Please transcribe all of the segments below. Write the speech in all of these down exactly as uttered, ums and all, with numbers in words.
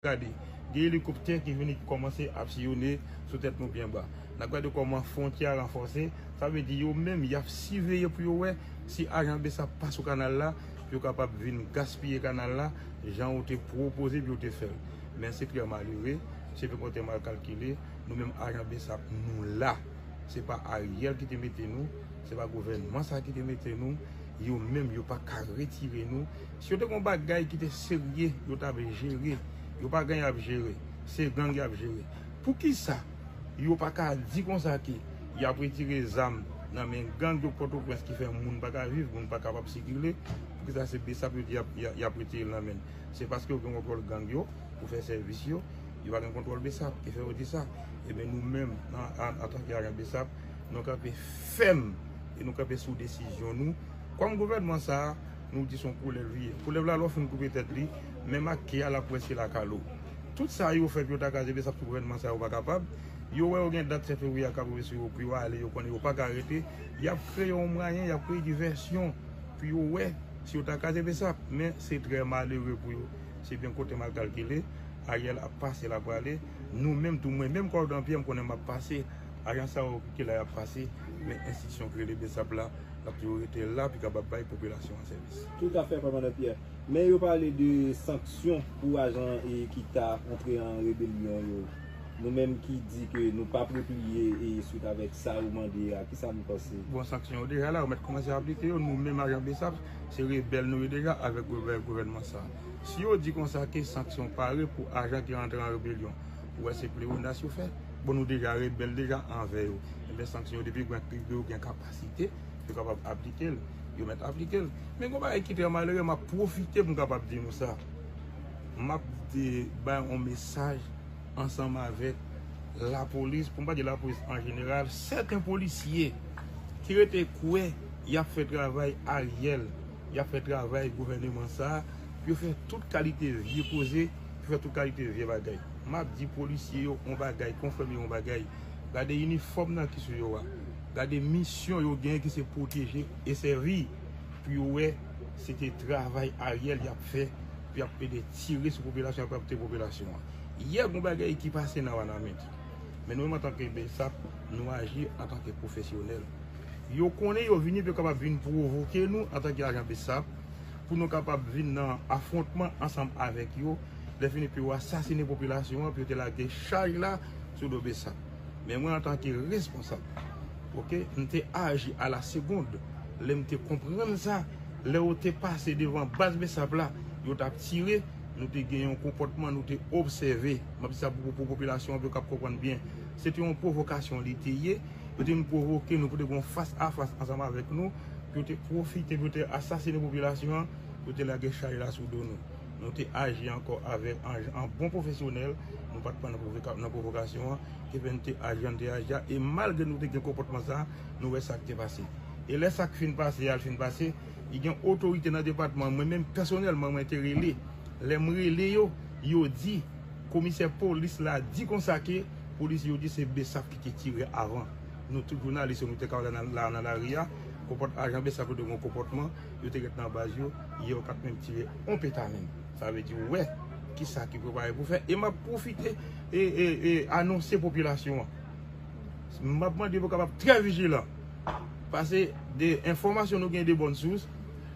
gade, gen elikoptè ki vini ki kòmanse ap siyone sou tèt nou byen ba. N ap gade kòman fwontyè a ranfòse. Sa vle di yo menm y ap siveye pou yo wè si ajan BSAP pa sou kanal la, pou yo kapab vin gaspiye kanal la, jan yo te pwopoze pou yo te fè l. Men se trè malere, se fè kote mal kalkile, nou menm ajan BSAP nou la. Se pa Ariel ki te mete nou, se pa gouvènman sa ki te mete nou, yo menm yo pa ka retire nou. Si yo te gen yon bagay ki te serye, yo t ap jere. Yo pa gen y ap jere. Se gang y ap jere. Poukisa yo pa ka di konsa ke y ap retire zam nan men gang yo Pòtoprens ki fè moun pa ka viv, moun pa kapab sikile? Poukisa se BSAP yo di y ap, y ap, y ap retire l nan men l? Se paske yo gen kontwòl gang yo pou fè sèvis yo. Yo pa gen kontwòl BSAP ki fè yo di sa. Ebyen nou menm, an, an, antanke ajan BSAP, nou kanpe fèm e nou kanpe sou desizyon nou. Kòm gouvènman sa a, nou di se yon koulèv li ye. Koulèv la, lè w fin koupe tèt li, menm ak ke a l ap wè se lakalo. Tout sa yo fè pou yo ta kraze BSAP sou gouvènman sa a, yo pa kapab. Yo wè yo gen dat sèt fevriye a k ap rive sou yo pou yo ale, yo konnen yo pa ka rete. Y ap kreye yon mwayen, y ap kreye divèsyon pou yo wè si yo ta kraze BSAP. Men se trè malere pou yo. Se byen kote mal kalkile, Ariel ap pase, l ap prale. Nou menm tou, mwen menm Kòdonpyè, m konnen m ap pase. Ajan sa yo ki la y ap pase, men enstitisyon ki rele BSAP la, l ap toujou rete la pou kapab bay popilasyon an sèvis. Toutafè, Kòmandan Pierre. Men yo pale de sanksyon pou ajan, e, ki ta antre an rebelyon yo. Nou menm ki di ke nou p ap repliye, e, swit avèk sa ou mande a, kisa nou panse? Bon, sanksyon yo deja la, yo mèt kòmanse aplike yo. Nou menm ajan BSAP, se rebèl nou ye deja avèk gouvè-, gouvènman sa. Si yo di konsa ke sanksyon pare pou ajan ki rantre an rebelyon, ou wè se pleyonas yo fè. Bon, nou deja rebèl deja anvè yo. Ebyen, sanksyon yo depi gen, yo gen kapasite, yo kapab aplike l, yo mèt aplike l. Men gon bagay ki trè malere, m ap pwofite pou m kapab di nou sa. M ap di, bay yon mesaj ansanm avèk lapolis, pou m pa di lapolis an jeneral, sèten polisye ki rete kwè y ap fè travay Ariel, y ap fè travay gouvèneman sa a, pou yo fè tout kalite vye koze, pou yo fè tout kalite vye bagay. M ap di polisye yo yon bagay, konfrè m yo yon bagay. Gade inifòm nan ki sou yo a. Gade misyon yo genyen ki se pwoteje e sèvi pou yo wè se te travay Ariel y ap fè, pou y ap ede tire sou popilasyon, y ap rapte popilasyon an. Yè, gon bagay ki pase nan Wanament. Men nou menm antanke BSAP, nou aji antanke pwofesyonèl. Yo konnen yo vini pou yo kapab vin pwovoke nou antanke ajan BSAP, pou nou kapab vin nan afwontman ansanm avèk yo, lè fini pou yo asasinen popilasyon an, pou yo te lage chaj la sou do BSAP. Men mwen antanke responsab, oke, m te aji a la segond. Lè m te konprann sa, lè yo te pase devan baz BSAP la, yo t ap tire, nou te gen yon konpòtman, nou te obsève. M ap di sa pou, pou popilasyon an, pou yo kab konprann byen. Se te yon pwovokasyon li te ye. Yo te vin pwovoke nou pou te gen yon fas a fas ansanm avèk nou, pou yo te pwofite, pou yo te asasinen popilasyon an, pou yo te lage chay la sou do nou. Nou te aji ankò avèk an, an bon pwofesyonèl, nou pa t pran nan pwovoka-, nan pwovokasyon an, ki fè n te aji jan n te aji a, e malgre nou te gen konpòtman sa a, nou wè sa k te pase. E lè sa k fin pase a, l fin pase, li gen otorite nan depatman an, mwen menm pèsonèlman, mwen te rele. Lè m rele yo, yo di, komisè polis la di konsa ke polis yo di se BSAP ki te tire avan. Nou tout jounalis yo, nou te ka wè la nan, la nan lari a, konpòt-, ajan BSAP yo te gen yon konpòtman, yo te ret nan baz yo, yè yo pa t menm tire yon peta menm. Sa vle di, ou wè kisa ki prepare pou fè. E m ap pwofite e, e, e anonse popilasyon an. M ap mande pou kapab trè vijilan. Paske de enfòmasyon nou gen de bòn sous,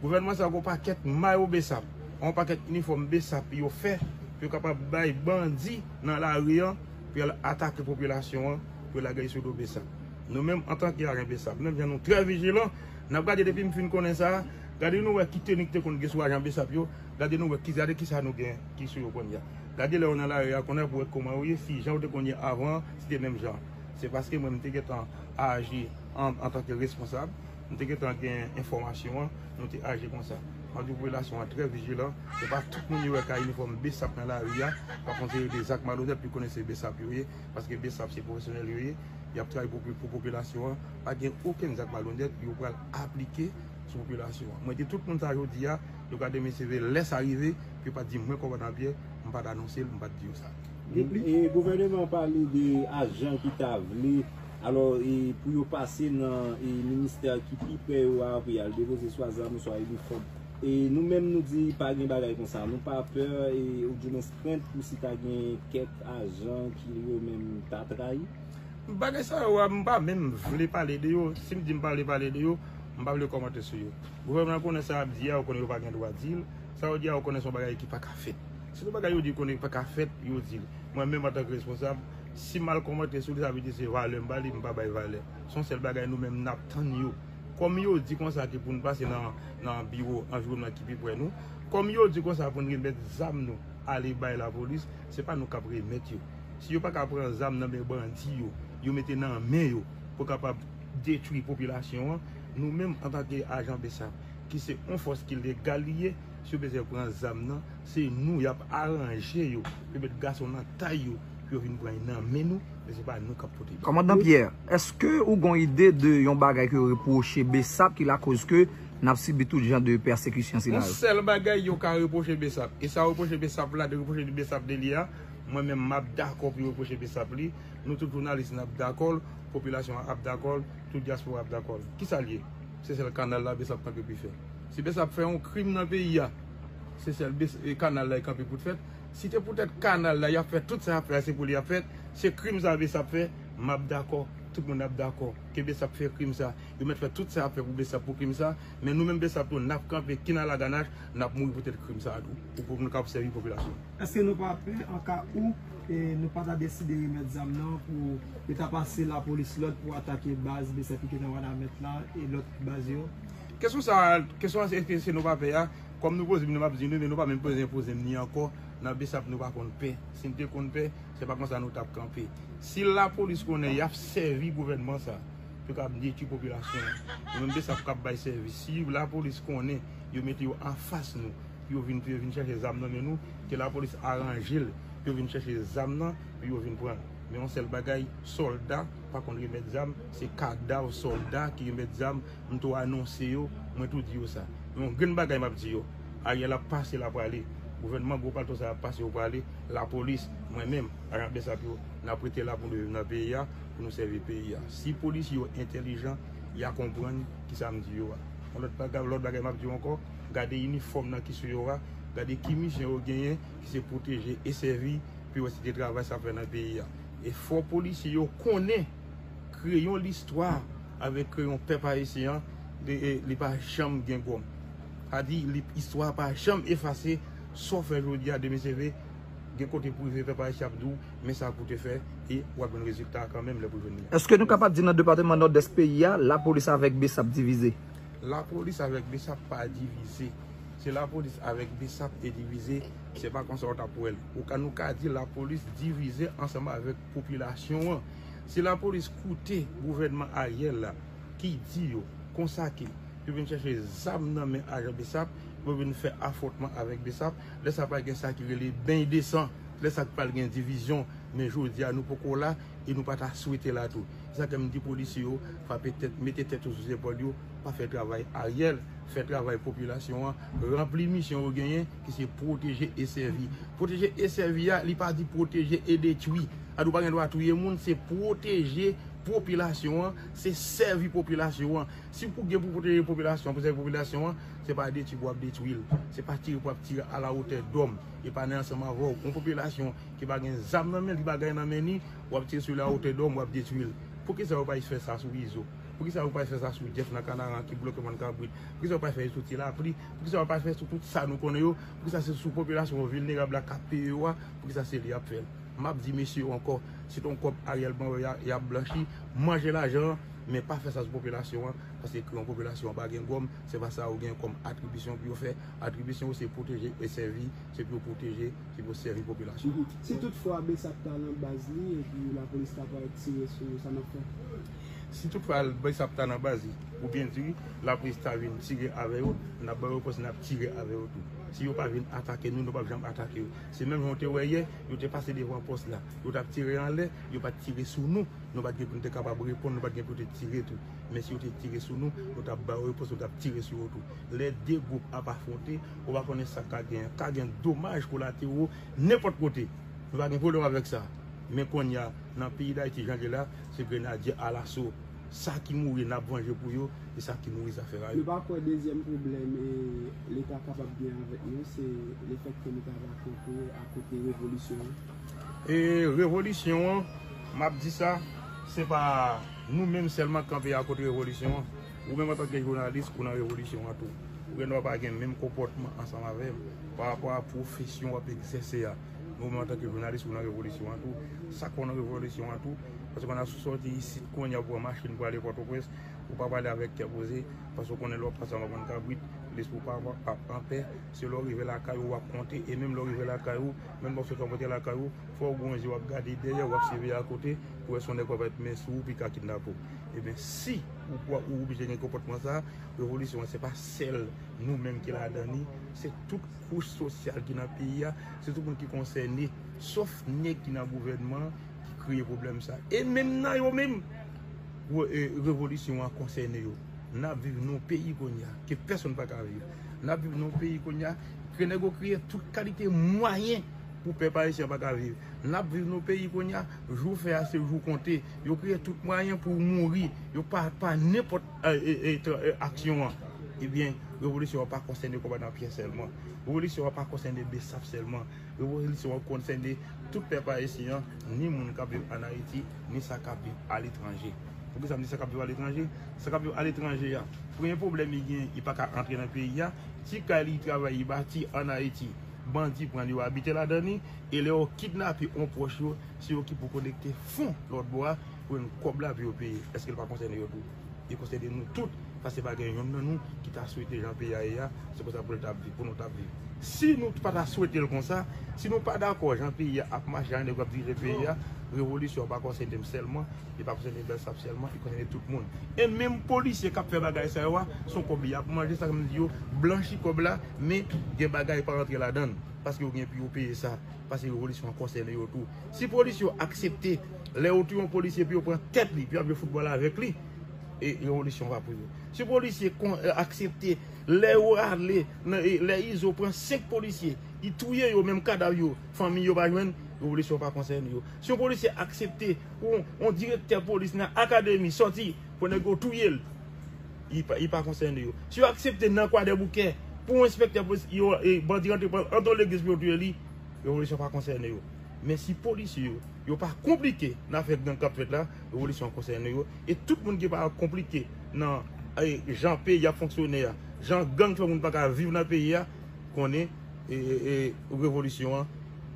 gouvènman sa gen yon pakèt mayo BSAP, yon pakèt inifòm BSAP yo fè pou yo kapab bay bandi nan lari an pou y al atake popilasyon an, pou yo lage l sou do BSAP. Nou menm, antanke ajan BSAP, menm jan nou trè vijilan, n ap gade depi m fin konnen sa, gade nou wè ki teni ki te konn gen sou ajan BSAP yo, gade nou wè ki, gade kisa nou gen ki sou yo kounye a. Gade lè yo nan lari a kounye a pou wè kòman yo ye, si jan yo te konn ye avan, si te menm jan. Se paske mwen, m te gentan aji an, antanke responsab, m te gentan gen enfòmasyon an, nou te aji konsa. M ap di popilasyon an trè vijilan, se pa tout moun yo wè k a inifòm BSAP nan lari a, k ap fè yon seri de zak malonèt pou yo konnen se BSAP yo ye, paske BSAP se pwofesyonèl yo ye, y ap travay pou, pou popilasyon an, pa gen okenn zak malonèt yo pral aplike sou popilasyon an. Mwen di tout moun sa jodi a, yo ka demen se lè sa rive, pou yo pa di mwen kòmandan Pyè, m pa t anonse l, m pa t di yo sa. E, e gouvèneman an pale de ajan ki ta vle, alò, e pou yo pase nan, e ministè ki pi prè yo a, pou y al depoze swa zam, swa inifòm. E nou menm nou di pa gen bagay konsa, nou pa pè, e, oudimwens krent pou si ta gen kèk ajan ki yo menm ta trayi. Bagay sa yo a, m pa menm vle pale de yo. Si m di m pa vle pale de yo, m pa vle kòmante sou yo. Gouvènman an konnen sa y ap di a, yo konnen yo pa gen dwa di l. Sa yo di a, yo konnen se yon bagay ki pa ka fèt. Se yon bagay yo di konnen pa ka fèt, yo di l. Mwen menm antanke responsab, si m al kòmante sou li, sa vle di se valè m ba li, m pa bay valè. Se yon sèl bagay nou menm n ap tann yo. Kòm yo di konsa ke pou n pase nan, nan biwo anviwònman ki pi prè nou, kòm yo di konsa pou n remèt zam nou ale bay lapolis, se pa nou k ap remèt yo. Si yo pa ka pran zam nan men bandi yo, yo mete nan men yo pou kapab detwi popilasyon an, nou menm antanke ajan BSAP, ki se yon fòs ki legal li ye, si yo bezwen pran zam nan, se nou y ap aranje yo, yo met gason nan tay yo pou yo vin pran nan men nou, men se pa nou k ap pote li. Kòmandan Pierre, èske ou gon ide de yon bagay ke yo repwoche BSAP ki lakoz ke n ap sibi tout jan de pèsekisyon sila yo? Yon sèl bagay yo ka repwoche BSAP. E sa yo repwoche BSAP la, de repwoche BSAP de li a, mwen menm m ap dakò pou yo repwoche BSAP li. Nou tout jounalis n ap dakò l, popilasyon an ap dakò l, tout dyaspora ap dakò l. Kisa l ye? Se sèl kanal la BSAP kanpe pou l fè. Si BSAP fè yon krim nan peyi a, se sèl kanal la l kanpe pou l fèt. Si te poutèt kanal la y ap fè tout sa y ap fè a, se pou li y ap fèt, se krim sa BSAP fè, m ap dakò, tout moun ap dakò ke BSAP fè krim sa. Yo mèt fè tout sa y ap fè pou BSAP pou krim sa, men nou menm BSAP tou n ap kanpe kinalaganach, n ap mouri poutèt krim sa tou, pou nou kapab sèvi popilasyon. Èske nou pa pè anka ou e nou pa ta deside remèt zam nan pou yo ta pase lapolis lòd pou atake baz BSAP ki te nan Wanament la e lòt baz yo? Kesyon sa a, kesyon an se èske se nou pa pè a, kòm nou poze m li m ap di nou, men nou pa menm poze poze m li ankò. Nan BSAP nou pa konn pè. Si n te konn pè, se pa konsa nou t ap kanpe. Si lapolis konnen y ap sèvi gouvènman sa pou yo kapab detwi popilasyon an, nou menm BSAP k ap bay sèvis. Si lapolis konnen yo mete yo anfas nou, pou yo vin pou yo vin chèche zam nan men nou, ke lapolis aranje l pou yo vin chèche zam nan pou yo vin pran l. Men yon sèl bagay, sòlda pa konn remèt zam, se kadav sòlda ki remèt zam. M tou anonse yo, mwen tou di yo sa. Men yon grenn bagay m ap di yo, Ariel ap pase, l ap prale. Gouvènman gwo palto sa ap pase, yo prale. Lapolis, mwen menm, ajan BSAP yo, n ap rete la pou nou viv nan peyi a, pou nou sèvi peyi a. Si polisye yo entèlijan, y a konprann kisa m di yo a. Yon lòt bagay, lòt bagay m ap di yo ankò, gade inifòm nan ki sou yo a, gade ki misyon yo genyen, ki se pwoteje e sèvi, pou yo wè si te travay sa fè nan peyi a. E fò polisye yo konnen kreye yon listwa avèk kreyon pèp ayisyen an, li, e, li pa janm gen gòm. Sa di, li, istwa pa janm efase, sa w fè jodi a, demen se vre, gen kote pou rive pèp ayisyen ap di w, men sa pou te fè, e w ap jwenn rezilta a kanmenm lè pou jwenn li a. Èske nou kapab di nan depatman Nòdès peyi a, lapolis avèk BSAP divize? Lapolis avèk BSAP pa divize. Si lapolis avèk BSAP te divize, se pa konsa w t ap wè l. Ou ka, nou ka di lapolis divize ansanm avèk popilasyon an. Si lapolis koute gouvènman Ariel la, ki di yo konsa ke yo vin chèche zam nan men ajan BSAP, yo vin fè afwontman avèk BSAP, lè sa pral gen sa ki rele beny de san, lè sa pral gen divizyon, men jodi a nou poko la, e nou pa ta swete la tou. Se sa ke m di polisye yo, frape tèt, mete tèt yo sou zepòl yo, pa fè travay Ariel, fè travay popilasyon an, ranpli misyon yo genyen, ki se pwoteje e sèvi. Pwoteje e sèvi a, li pa di pwoteje e detwi. Sa di w pa gen dwa touye moun, se pwoteje popilasyon an, se sèvi popilasyon an. Si pou gen pou pwoteje popilasyon an, pou sèvi popilasyon an, se pa detwi pou w ap detwi l. Se pa tire pou w ap tire à la hauteur d'homme. E pa nan ansanm avè w. Yon popilasyon ki pa gen zam nan men l, ki pa gen nan men li, w ap tire sou li à hauteur d'homme, w ap detwi l. Poukisa yo pa fè sa sou Izo? Poukisa yo pa fè sa sou Jeff nan Kanaran ki bloke mòn kabrit? Poukisa yo pa fè sou Ti Lapli? Poukisa yo pa fè sou tout sa nou konnen yo? Poukisa se sou popilasyon vilnerab la k ap peye yo a? Poukisa se li y ap fè l? M ap di mesye yo ankò, se t on kòb Ariel ban yo y ap blanchi, manje lajan an, men pa fè sa sou popilasyon an, paske kre yon popilasyon an pa gen gòm, se pa sa yo gen kòm atribisyon pou yo fè. Atribisyon yo se pwoteje e sèvi, se pou yo pwoteje, se pou yo sèvi popilasyon an. Si toutfwa BSAP ta nan baz li epi lapolis ta pral tire sou yo, sa n ap fè? Si toutfwa BSAP ta nan baz li, pou byen di, lapolis ta vin tire avè yo, n ap ba yo repons, n ap tire avè yo tou. Si yo pa vin atake nou, nou p ap janm atake yo. Se menm jan w te wè yè, yo te pase devan pòs la. Yo t ap tire anlè, yo pa t tire sou nou. Nou pa t gen pou n te kapab reponn, nou pa t gen pou te tire tou. Men si yo te tire sou nou, nou t ap ba yo repons, nou t ap tire sou yo tou. Lè de gwoup ap afwonte, ou pa konnen sa ka gen. Ka gen domaj kolatero nenpòt kote. Nou pa gen pwoblèm avèk sa. Men kounye a, nan peyi Dayiti, jan l ye la, se grenadye alaso. Sa ki mouri, n ap vanje pou yo, e sa ki mouri, zafè a yo. Nou pa kwè dezyèm pwoblèm e Leta kapab gen avèk nou, se lefètke nou ta va kanpe akote revolisyon an? E revolisyon an, m ap di sa, se pa nou menm sèlman k kanpe akote revolisyon an. Ou menm antanke jounalis, ou nan revolisyon an tou. Ou gen dwa pa gen menm konpòtman ansanm avè m pa rapò a pwofesyon w ap egzèse a. Men ou menm antanke jounalis, ou nan revolisyon an tou. Sa k fè w nan revolisyon an tou, paske w nan soti isit kounye a pou pran machin pou ale Pòtoprens, ou pa prale avèk kè poze, paske w konnen lè w ap pase anba bann kabrit, lespri w pa ap anpè. Se lè w rive lakay ou, w ap konte, e menm lè w rive lakay ou, menm lè w sot antre lakay ou, fò w gon je w ap gade dèyè, w ap siveye akote, pou wè si yon nèg pa mèt men sou ou, pika kidnape w. Ebyen, si ou kwè ou oblije gen konpòtman sa a, revolisyon an, se pa sèl nou menm ki ladan li, se tout kouch sosyal ki nan peyi a, se tout moun ki konsène, sòf nèg ki nan gouvènman an ki kreye pwoblèm sa. E menm nan yo menm, revolisyon an konsène yo. N ap viv nan yon peyi kounye a ke pèsonn pa ka viv. N ap viv nan yon peyi kounye a ke nèg yo kreye tout kalite mwayen pou pèp ayisyen an pa ka viv. N ap viv nan yon peyi kounye a, jou w fè a se jou w konte. Yo kreye tout mwayen pou w mouri. Yo pa, pa nenpòt aksyon an. Ebyen, revolisyon an pa konsène konba nan pyè sèlman. Revolisyon an pa konsène Besap sèlman. Revolisyon an konsène tout pèp ayisyen an, ni moun k ap viv ann Ayiti, ni sa k ap viv aletranje. Poukisa m di sa k ap viv aletranje? Sa k ap viv aletranje a, premye pwoblèm li gen, li pa ka antre nan peyi a. Ti kay li travay, li bati ann Ayiti, bandi pran l, yo abite ladan li. E lè yo kidnape yon pwòch yo, se yo ki pou kolekte fon lòt bò a pou jwenn kòb la pou yo peye. Èske l pa konsène yo tou? Li konsène nou tout, paske pa gen yonn nan nou ki ta swete jan peyi a ye a, se konsa pou l t ap viv, pou nou t ap viv. Si nou pa ta swete l konsa, si nou pa dakò jan peyi a ap mache, jan nèg yo ap dirije peyi a, revolisyon an pa konsène m sèlman, li pa konsène Bèlsap sèlman, li konsène tout moun. E menm polisye k ap fè bagay sa yo a, se yon kòb y ap manje, sa k m di yo, blanchi kòb la, men gen bagay pa rantre ladan l, paske yo gen pou yo peye sa, paske revolisyon an konsène yo tou. Si polisye yo aksepte, lè yo touye yon polisye, pou yo pran tèt li, pou y ap jwe foutbòl avèk li, e revolisyon pa pou yo. Si polisye kon, e, aksepte, lè yo ale, nan, e, lè Izo pran senk polisye, li touye yo, menm kadav yo, fanmi yo pa jwenn, revolisyon pa konsène yo. Si yon polisye aksepte, yon, yon direktè polis nan akademi sòti, pou nèg yo touye l, li pa, li pa konsène yo. Si yo aksepte nan Kwadèboukè, pou yon enspektè polis, yo, e, bandi rantre pran, antre nan legliz pou yo touye li, revolisyon pa konsène yo. Men si polisye yo, yo pa konplike nan afè gang k ap fèt la, revolisyon an konsène yo. E tout moun ki pa konplike nan, e, jan peyi ap fonksyone a, jan gang fè moun pa ka viv nan peyi a, konnen, e, e, e, revolisyon an,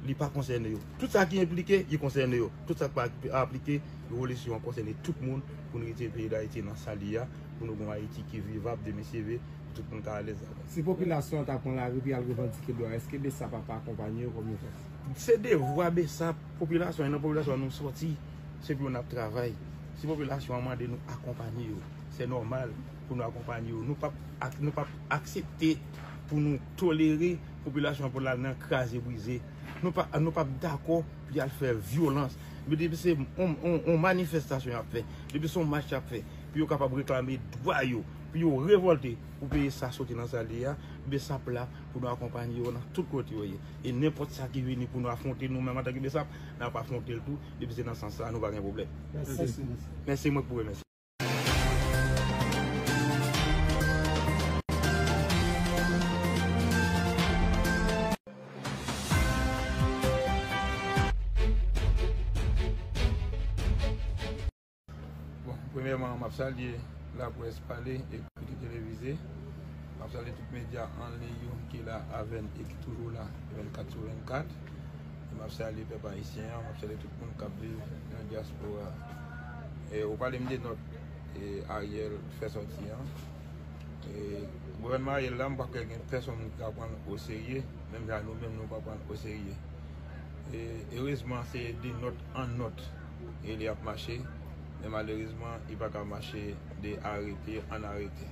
li pa konsène yo. Tout sa ki enplike, li konsène yo. Tout sa ki pa aplike, revolisyon an konsène tout moun pou n retire peyi Dayiti nan sa l ye a, pou nou gen yon Ayiti ki vivab, demen seve, pou tout moun ka alèz ladan l. Si popilasyon an ta pran lari pou y al revandike dwa yo, èske Besap ap akonpanye yo kòm yon fòs? Se devwa Besap, popilasyon an, nan popilasyon an nou sòti, se pou yo n ap travay. Si popilasyon an mande nou akonpanye yo, se nòmal pou nou akonpanye yo. Nou p ap ak-, nou p ap aksepte pou nou tolere popilasyon an pou l al nan kraze brize. Nou pa, nou p ap dakò pou y al fè vyolans. Men depi se on, on, on manifestasyon y ap fè, depi se on mach y ap fè, pou yo kapab reklame dwa yo, pou yo revòlte, pou peyi sa soti nan sa l ye a, Besap la pou nou akonpanye yo nan tout kote yo ye. E nenpòt sa ki vini pou nou afwonte nou menm antanke Besap, n ap afwonte l tou, depi se nan sans sa a, nou pa gen pwoblèm. Mèsi. Mèsi, mwen k pou remèsye. Bon, premyèman, m ap salye laprès pale, ekri, televize. M ap salye tout medya an liy yo ki la avè n e ki toujou la vennkat sou vennkat. E m ap salye pèp ayisyen an, m ap salye tout moun k ap viv nan dyaspora. E ou pale m de nòt, e, Ariel fè sòti an. E gouvènman Ariel la, m pa kwè gen pèsonn ki ka pran l oserye, menm jan nou menm nou pa pran l oserye. E erezman, se de nòt an nòt e li ap mache, men malerezman, li pa ka mache de arete an arete.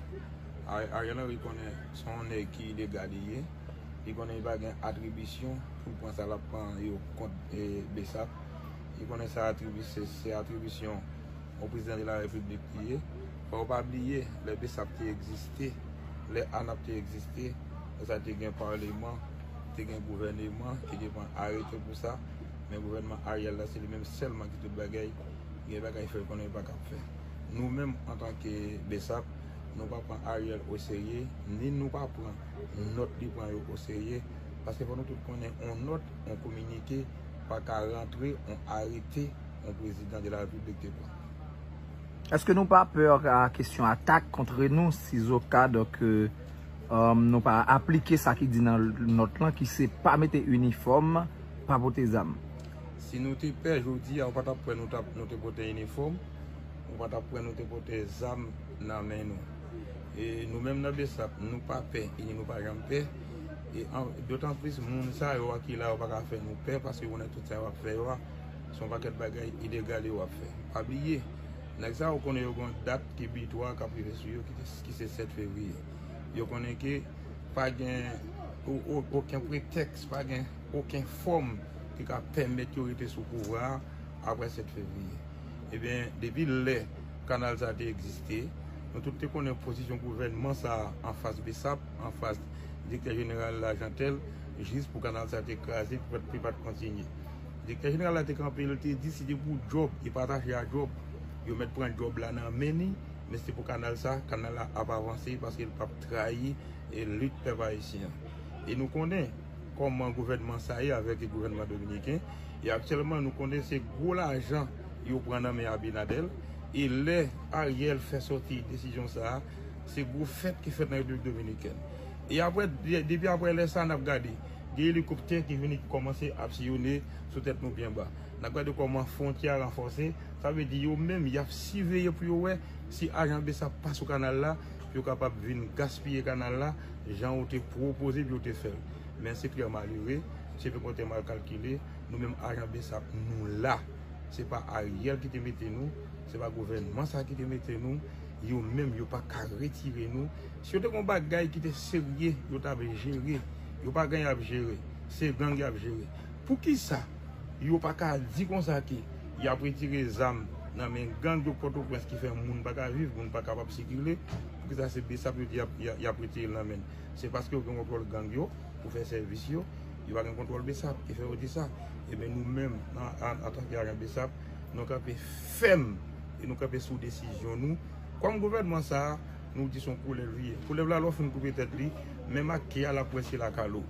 Ar-, Ariel Henry konnen se yon nèg ki ilegal li ye, li konnen li pa gen atribisyon pou l pran sa l ap pran yo kont, e, Besap. Li konnen sa atribi-, se, se atribisyon yon prezidan de la repiblik li ye. Fò w pa bliye, lè Besap te egziste, lè ANAP te egziste, lè sa te gen paleman, te gen gouvèneman, te gen pran arete pou sa. Men gouvènman Ariel la, se li menm sèlman ki tout bagay. Gen bagay fè, l konnen l pa ka fè. Nou menm, antanke BSAP, nou pa pran Ariel oserye, ni nou pa pran nòt li pran yo oserye, paske fò nou tout konnen yon nòt, yon kominike pa ka rantre yon arete yon prezidan de la repiblik te pran. Èske nou pa pè a kesyon atak kont nou sizoka, donk, nou pa aplike sa ki di nan nòt lan, ki se pa mete inifòm, pa pote zam? Si nou te pè jodi a, ou pa t ap kwè nou t ap, nou te pote inifòm, ou pa t ap kwè nou te pote zam nan men nou. E nou menm nan BSAP, nou pa pè, e nou pa janm pè. E dotanplis, moun sa yo a ki la yo pa ka fè nou pè, paske yo konnen tout sa yo ap fè yo a, se yon pakèt bagay ilegal yo ap fè. Pa bliye, nèg sa yo konnen yo gen yon dat ki bitwa k ap rive sou yo, ki se sèt fevriye. Yo konnen ke pa gen okenn pretèks, pa gen okenn fòm ki ka pèmèt yo rete sou pouvwa a apre sèt fevriye. Ebyen, depi lè kanal sa te egziste, nou tout te konnen pozisyon gouvènman sa a anfas BSAP, anfas direktè jeneral la Jeantel, jis pou kanal sa te kraze, pou li pa t kontinye. Direktè jeneral la te kanpe, li te di se te pou djòb, li pa atache a djòb. Yo mèt pran djòb la nan men li, men se pou kanal sa, kanal la ap avanse paske l p ap trayi lit pèp ayisyen an. E nou konnen kòman gouvènman sa ye avèk gouvènman dominiken. E aktyèlman, nou konnen se gwo lajan yo pran nan men Abinader. E lè Ariel fè sòti desizyon sa a, se gwo fèt ki fèt nan Repiblik Dominikèn. E apre, depi apre lè sa, n ap gade, gen elikoptè ki vini ki kòmanse ap siyone sou tèt nou byen ba. N ap gade kòman fwontyè a ranfòse. Sa vle di yo menm, y ap siveye pou yo wè si ajan BSAP pa sou kanal la, pou yo kapab vin gaspiye kanal la, jan ou te pwopoze pou yo te fè l. Men se trè malere, se yon kote mal kalkile, nou menm ajan BSAP, nou la. Se pa Ariel ki te mete nou, se pa gouvènman sa ki te mete nou, yo menm yo pa ka retire nou. Si yo te gen yon bagay ki te serye, yo t ap jere, yo pa gen y ap jere, se gang y ap jere. Poukisa yo pa ka di konsa ke y ap retire zam nan men gang yo Pòtoprens ki fè moun pa ka viv, moun pa kapab sikile? Poukisa se BSAP yo di y ap, y ap retire l nan men l? Se paske yo gen kontwòl gang yo pou fè sèvis yo, yo pa gen kontwòl BSAP ki fè yo di sa. Ebyen nou menm, antanke ajan BSAP, nou kanpe fèm e nou kanpe sou desizyon nou. Kòm gouvènman sa a, nou di se yon koulèv li ye. Koulèv la, lè w fin koupe tèt li, menm ak ke a l ap wè se lakalo.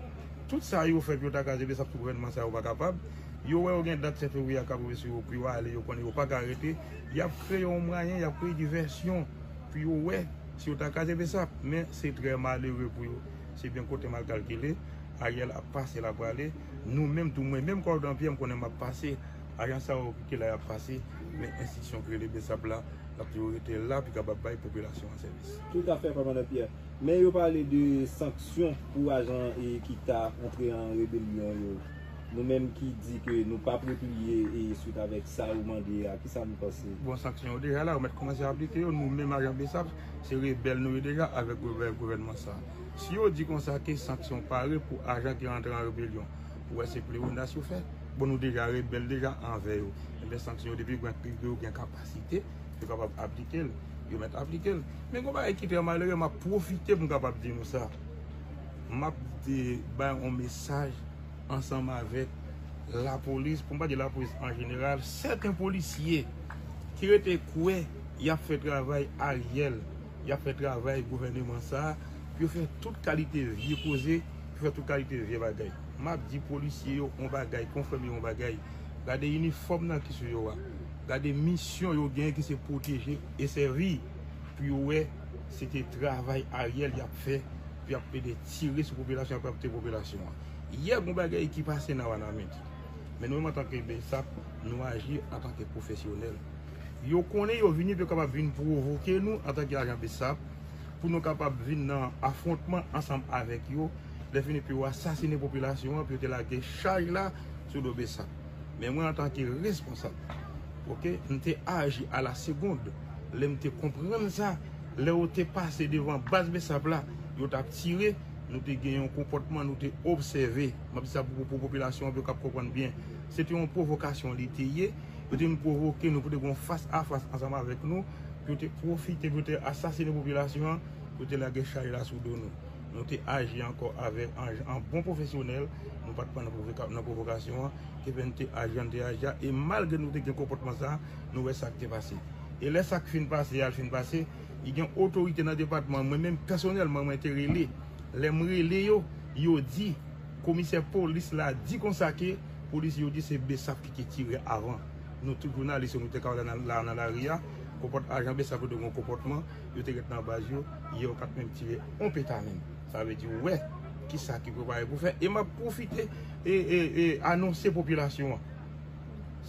Tout sa yo fè pou yo ta kraze BSAP sou gouvènman sa a, yo pa kapab. Yo wè yo gen dat sèt fevriye a k ap rive sou yo pou yo ale, yo konnen yo pa ka rete. Y ap kreye yon mwayen, y ap kreye divèsyon pou yo wè si yo ta kraze BSAP. Men se trè malere pou yo. Se byen kote mal kalkile. Ariel ap pase, l ap prale. Nou menm tou, mwen menm Kòdon Pyè, m konnen m ap pase. Ajan sa yo ki la y ap pase, men enstitisyon ki rele BSAP la, l ap toujou rete la pou kapab bay popilasyon an sèvis. Toutafè, Kòmandan Pyè. Men yo pale de sanksyon pou ajan ki ta antre an rebelyon yo. Nou menm ki di ke nou p ap repliye e swit avèk sa ou mande a, kisa nou panse? Bon, sanksyon yo deja la, yo mèt kòmanse aplike yo. Nou menm ajan BSAP, se rebèl nou ye deja avèk gouvènman sa. Si yo di konsa ke sanksyon pare pou ajan ki rantre an rebelyon, ou wè se pleyonas yo fè. Bon, nou deja rebèl deja anvè yo. Ebyen sanksyon yo depi yo gen kapasite, yo kapab aplike l, yo mèt aplike l. Men gon bagay ki trè malere, m ap pwofite pou m kapab di nou sa. M ap bay yon mesaj ansanm avèk lapolis, pou m pa di lapolis an jeneral, sèten polisye ki rete kwè y ap fè travay Ariel, y ap fè travay gouvèneman sa a, pou yo fè tout kalite vye koze, pou yo fè tout kalite vye bagay. M ap di polisye yo yon bagay, konfrè m yo yon bagay. Gade inifòm nan ki sou yo a. Gade misyon yo genyen ki se pwoteje e sèvi pou yo wè se te travay Ariel y ap fè, pou y ap plede tire sou popilasyon an, pou y ap touye popilasyon an. Yè gon bagay ki pase nan Wanament. Men nou menm antanke BSAP, nou aji antanke pwofesyonèl. Yo konnen yo vini pou yo kapab vin pwovoke nou antanke ajan BSAP, pou nou kapab vin nan afwontman ansanm avèk yo, lè fini pou yo asasinen popilasyon an, pou yo te lage chaj la sou do BSAP. Men mwen antanke responsab, oke, m te aji a la segond, lè m te konprann sa, lè yo te pase devan baz BSAP la, yo t ap tire, nou te gen yon konpòtman, nou te obsève. M ap di sa pou, pou popilasyon an, pou yo kab konprann byen. Se te yon pwovokasyon li te ye. Yo te vin pwovoke nou pou te gen yon fas a fas ansanm avèk nou, pou yo te pwofite, pou yo te asasinen popilasyon an, pou yo te lage chaj la sou do nou. Nou te aji ankò avèk an, an bon pwofesyonèl, nou pa t pran nan pwovoka-, nan pwovokasyon an, ke fè nou te aji jan nou te aji a, e malgre nou te gen konpòtman sa a, nou wè sa k te pase. E lè sa k fin pase a, l fin pase, li gen otorite nan depatman an. Mwen menm, pèsonèlman, mwen te rele. Lè m rele yo, yo di, komisè polis la di konsa ke polis yo di se BSAP ki te tire avan. Nou tout jounalis yo, nou te ka wè la nan, la nan lari a, konpòt-, ajan BSAP yo te gen yon konpòtman, yo te ret nan baz yo, yè yo pa t menm tire yon peta menm. Sa vle di, ou wè kisa ki prepare pou fè. E m ap pwofite e, e, e anonse popilasyon an.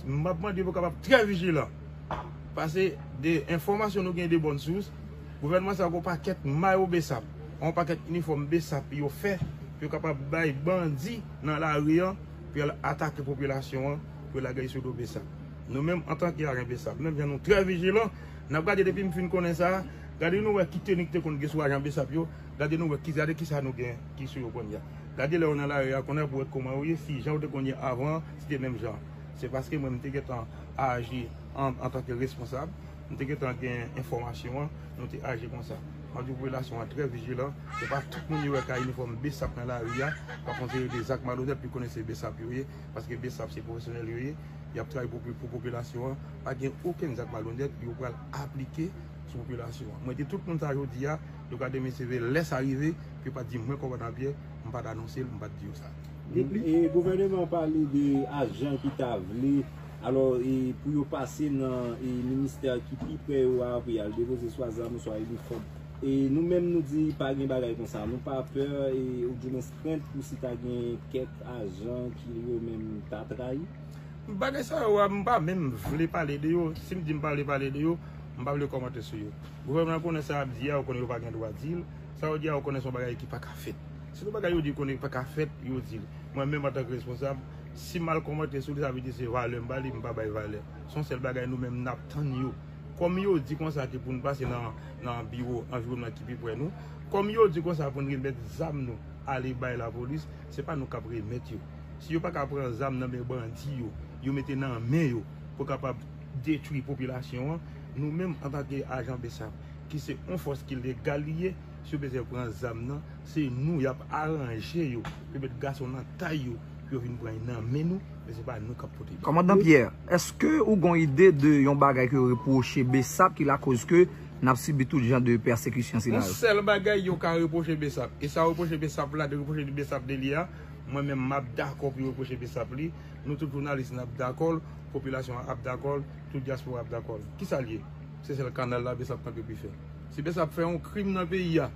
M ap mande pou kapab trè vijilan. Paske de enfòmasyon nou gen de bòn sous, gouvènman sa gen yon pakèt mayo BSAP, yon pakèt inifòm BSAP yo fè pou yo kapab bay bandi nan lari an pou y al atake popilasyon an, pou yo lage l sou do BSAP. Nou menm, antanke ajan BSAP, menm jan nou trè vijilan, n ap gade depi m fin konnen sa, gade nou wè ki teni ki te konn gen sou ajan BSAP yo, gade nou wè ki, gade kisa nou gen ki sou yo kounye a. Gade lè yo nan lari a kounye a pou wè kòman yo ye, si jan yo te konn ye avan, si te menm jan. Se paske mwen, m te gentan aji an, antanke responsab, m te gentan gen enfòmasyon an, nou te aji konsa. M ap di popilasyon an trè vijilan, se pa tout moun yo wè k a inifòm BSAP nan lari a, pa konsidere de zak malonèt, pou konnen se BSAP yo ye, paske BSAP se pwofesyonèl yo ye, y ap travay pou, pou popilasyon an, pa gen okenn zak malonèt yo pral aplike sou popilasyon an. Mwen di tout moun sa jodi a, yo ka demen seve lè sa rive, pou yo pa di mwen kòmandan Pyè, m pa t anonse l, m pa t di yo sa. E gouvèneman an pale de ajan ki ta vle, alò, e pou yo pase nan, e ministè ki pi prè yo a, pou y al depoze swa zam, swa inifòm. E nou menm nou di pa gen bagay konsa, nou pa pè, e oudimwens krent pou si ta gen kèk ajan ki yo menm ta trayi. Bagay sa yo a, m pa menm vle pale de yo. Si m di m pa vle pale de yo, m pa vle kòmante sou yo. Gouvènman an konnen sa y ap di a, yo konnen yo pa gen dwa di l. Sa yo di a, yo konnen se yon bagay ki pa ka fèt. Si se yon bagay yo di konnen pa ka fèt, yo di l. Mwen menm, antanke responsab, si m al kòmante sou li, sa vle di se valè m ba li, m pa bay valè. Se yon sèl bagay nou menm n ap tann yo. Kòm yo di konsa ke pou n pase nan, nan biwo anviwònman ki pi prè nou, kòm yo di konsa pou n remèt zam nou ale bay lapolis, se pa nou k ap remèt yo. Si yo pa ka pran zam nan men bandi yo, yo mete nan men yo pou kapab detwi popilasyon an, nou menm antanke ajan BSAP, ki se yon fòs ki legal li ye, si yo bezwen pran zam nan, se nou y ap aranje yo, pou yo met gason nan tay yo, pou yo vin pran nan men nou, men se pa nou k ap pote. Kòmandan Pyè, èske ou gon ide de yon bagay ke yo repwoche BSAP ki lakoz ke n ap sibi tout jan de pèsekisyon sila yo? Yon sèl bagay yo ka repwoche BSAP. E sa yo repwoche BSAP la, de repwoche BSAP de li a, mwen menm m ap dakò pou yo repwoche BSAP li. Nou tout jounalis n ap dakò l, popilasyon an ap dakò l, tout dyaspora ap dakò l. Kisa l ye? Se sèl kanal la BSAP kanpe pou l fè. Si BSAP fè yon krim nan peyi a,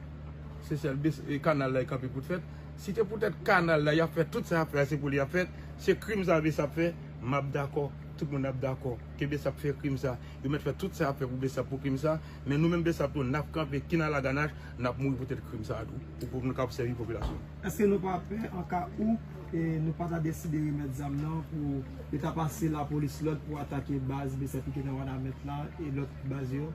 se sèl BSAP, e, kanal la y kanpe pou l fèt. Si te poutèt kanal la y ap fè tout sa y ap fè a, se pou li y ap fèt, se krim sa BSAP fè, m ap dakò, tout moun ap dakò ke BSAP fè krim sa. Yo mèt fè tout sa y ap fè pou BSAP pou krim sa, men nou menm BSAP tou, n ap kanpe kin a la ganach, n ap mouri poutèt krim sa a tou, pou, pou nou kapab sèvi popilasyon. Èske nou pa pè an ka ou, e, nou pa ta deside remèt zam nan pou yo ta pase lapolis lòd pou atake baz BSAP ki te nan Wanament la e lòt baz yo?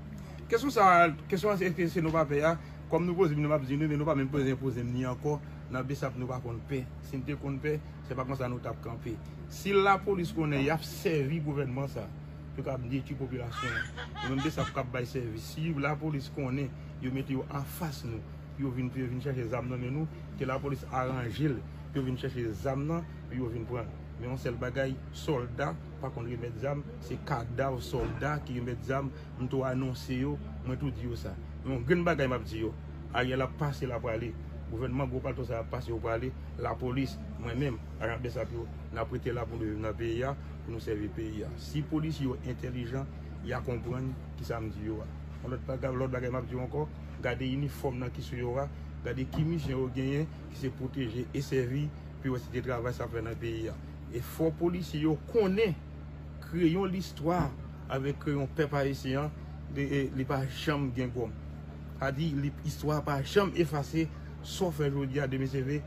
Kesyon sa, kesyon an se èske se nou pa pè a, kòm nou poze m, nou m ap di nou, men nou pa menm bezwen poze m ni ankò, nan BSAP nou pa konn pè. Si n te konn pè, se pa konsa nou t ap kanpe. Si lapolis konnen y ap sèvi gouvènman sa pou yo kapab detwi popilasyon an, nou menm BSAP k ap bay sèvis. Si lapolis konnen yo mete yo anfas nou, pou yo vin, pou yo vin chèche zam nan men nou, ke lapolis aranje l pou yo vin chèche zam nan, pou yo vin pran l. Men yon sèl bagay, sòlda pa konn remèt zam, se kadav sòlda ki remèt zam. M tou anonse yo, mwen tou di yo sa. Men yon grenn bagay m ap di yo, Ariel ap pase, l ap prale. Gouvènman gwo palto sa ap pase, yo prale. Lapolis, mwen menm, ajan BSAP yo, n ap rete la pou nou viv nan peyi a, pou nou sèvi peyi a. Si polisye yo entèlijan, y a konprann kisa m di yo a. Yon lòt bagay, lòt bagay m ap di yo ankò, gade inifòm nan ki sou yo a, gade ki misyon yo genyen, ki se pwoteje e sèvi, pou yo wè si te travay sa ap fè nan peyi a. E fò polisye yo konnen kreyon listwa avèk kreyon pèp ayisyen an, li, e, li pa janm gen gòm. Sa di, li, istwa pa janm efase, sa w fè jodi a, demen se vre,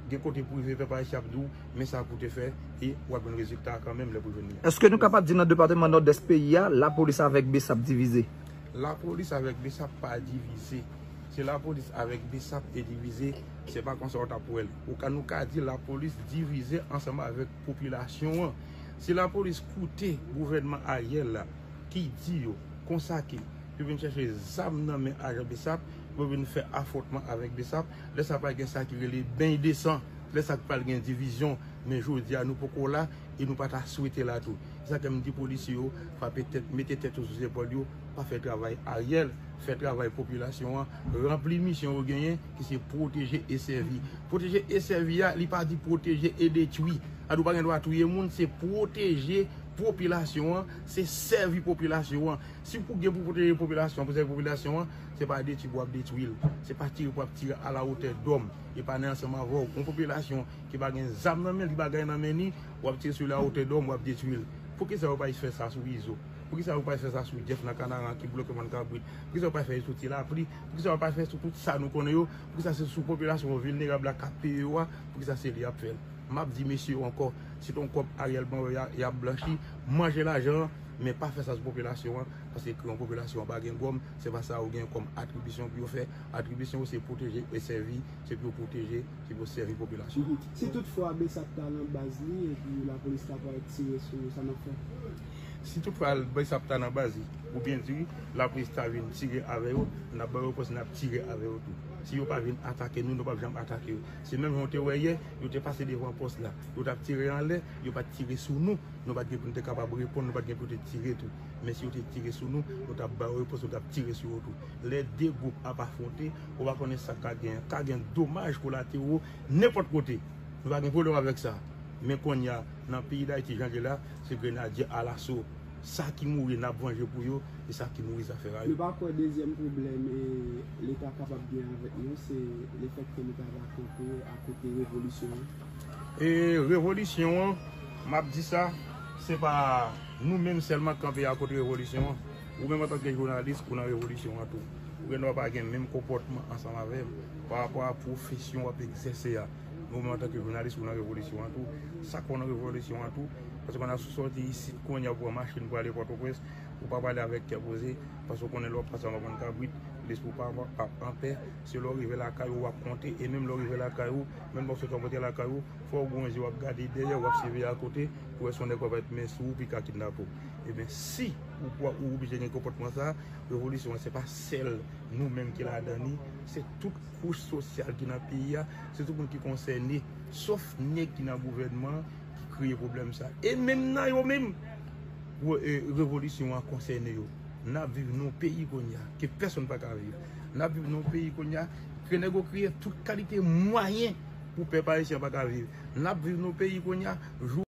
gen kote pou rive pèp ayisyen ap di w, men sa pou te fè, e w ap jwenn rezilta a kanmenm lè pou jwenn li a. Èske nou kapab di nan depatman Nòdès peyi a, lapolis avèk BSAP divize? Lapolis avèk BSAP pa divize. Si lapolis avèk BSAP te divize, se pa konsa w t ap wè l. Ou ka, nou ka di lapolis divize ansanm avèk popilasyon an. Si lapolis koute gouvènman Ariel la, ki di yo konsa ke yo vin chèche zam nan men ajan BSAP, yo vin fè afwontman avèk BSAP, lè sa pral gen sa ki rele beny de san, lè sa pral gen divizyon, Men jodi a, nou poko la e nou pa ta swete la tou. Se sa ke m di polisye yo, frape tèt, mete tèt yo sou zepòl yo, pa fè travay Ariel, fè travay popilasyon an, ranpli misyon yo genyen, ki se pwoteje e sèvi. Pwoteje e sèvi a, li pa di pwoteje e detwi. Sa di w pa gen dwa touye moun, se pwoteje popilasyon an, se sèvi popilasyon an. Si pou gen pou pwoteje popilasyon, pou sèvi popilasyon an, se pa detwi pou w ap detwi l. Se pa tire pou w ap tire à la hauteur d'homme. E pa nan ansanm avè w. Yon popilasyon ki pa gen zam nan men li, bagay nan men li, w ap tire sou li à hauteur d'homme, w ap detwi l. Poukisa yo pa fè sa sou Izo? Poukisa yo pa fè sa sou Jeff nan Kanaran ki bloke Mòn Kabrit? Poukisa yo pa fè sou Ti Lapli? Poukisa yo pa fè sou tout sa nou konnen yo? Poukisa se sou popilasyon vilnerab la k ap peye yo a? Poukisa se li y ap fè l? M ap di mesye yo ankò, se t on kòb Ariel ban yo y a- y ap blanchi, manje lajan an, men pa fè sa sou popilasyon an, paske kre yon popilasyon an pa gen gòm, se pa sa yo gen kòm atribisyon pou yo fè. Atribisyon yo se pwoteje e sèvi, se pou yo pwoteje, se pou yo sèvi popilasyon an. Mhm. Si toutfwa BSAP ta nan baz li, epi lapolis ta pral tire sou yo, sa n ap fè? Si toutfwa BSAP ta nan baz li, oubyen di lapolis ta vin tire avè yo, n ap ba yo repons, n ap tire avè yo tou. Si yo pa vin atake nou, nou p ap janm atake yo. Se menm jan w te wè yè, yo te pase devan pòs la. Yo t ap tire anlè, yo pa t tire sou nou. Nou pa t gen pou nou te kapab reponn, nou pa t gen pou nou te tire tou. Men si yo te tire sou nou, nou t ap ba yo repons, nou t ap tire sou yo tou. Lè de gwoup ap afwonte, ou pa konnen sa ka gen. Ka gen domaj kolatero nenpòt kote. Nou pa gen pwoblèm avèk sa. Men kounye a, nan peyi Dayiti, jan l ye la, se grenadye alaso. Sa ki mouri, n ap vanje pou yo, e sa ki mouri, zafè a yo. Nou pa kwè dezyèm pwoblèm e Leta kapab gen avèk nou, se lefètke nou ta va kanpe akote revolisyon an? E revolisyon an, m ap di sa, se pa nou menm sèlman k kanpe akote revolisyon an. Ou menm antanke jounalis, ou nan revolisyon an tou. Ou gen dwa pa gen menm konpòtman ansanm avè m pa rapò a pwofesyon w ap egzèse a. Men ou menm antanke jounalis, ou nan revolisyon an tou. Sa k fè w nan revolisyon an tou, paske w ap soti isit kounye a pou pran machin pou ale Pòtoprens, ou pa pale avèk kè poze, paske w konnen lè w ap pase anba Mòn Kabrit, lespri w pa, pa, pa anpè. Se lè w rive lakay ou w ap konte, e menm lè w rive lakay ou, menm lè w soti w ap rantre lakay ou, fò w gon je w ap gade dèyè, w ap siveye akote, pou wè si yon nèg pa mèt men sou ou, pi ka kidnape w. Ebyen, si ou, ou, ou oblije gen konpòtman sa a, revolisyon an, se pa sèl nou menm ki ladan li, se tout kouch sosyal ki nan peyi a, se tout moun ki konsène, sof nèg ki nan gouvènman an, ki kreye pwoblèm sa a. E menm nan yo menm, re- e, revolisyon an konsène yo. N ap viv nan yon peyi kounye a ke pèsonn pa ka viv. N ap viv nan yon peyi kounye a ke nèg yo kreye tout kalite mwayen pou pèp ayisyen an pa ka viv. N ap viv nan yon peyi kounye a, jou